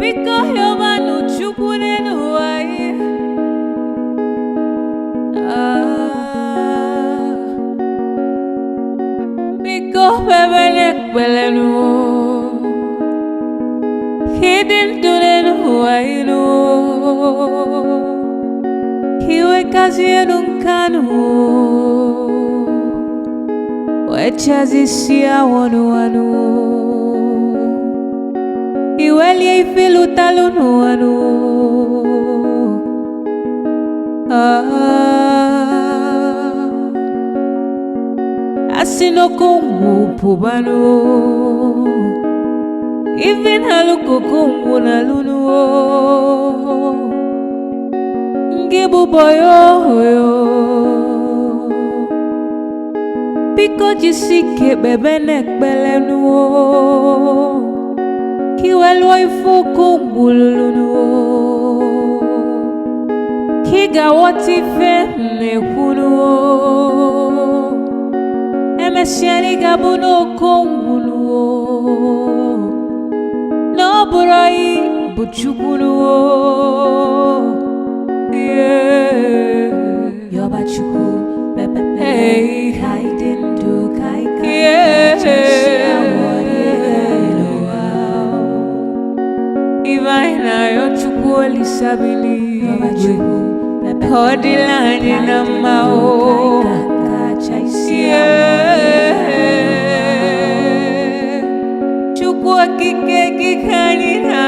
Biko yọbanụ Chukwu n'elu ụwa anyị. Ah. Biko kpebere ekpere nụ. Ịdị ndụ n'elu ụwa anyị nụ. Iwe kazienu nkanụ. Wechazisia wọnụ anụ. Iwelie ifilutalụ n'ụwa nụ. Ah. Asị n'okongwu pụbanụ. Ife na-alụ kokongwu na-alụnụ. Ngị bụ boyo yo. Biko jisike kpebe n'ekpele nụ. Ka iwe lụọ ife okongwu lụrụ nụ. Ka ị ga-aghọta ife m na-ekwu nụ. Emesịa na ị ga-abụ n'okongwu nụ. Na ọ bụrụ ị bụ Chukwu nụ. Yeah. Yọba Chukwu, kpebe ekpere, Hey. ka anyị dị ndụ, ka anyị ka Yeah. kachasị awọ ihe n'ụwa. Ife anyị na-arịọ Chukwu Olisa bi Yọba n'igwe. Chukwu, kpebe Ka ọ ekpere, dịla anyị ka na anyị dị mma ndụ, o. ka anyị kachasị awọ ihe n'ụwa. Yeah. Chukwu okike gị ka anyị na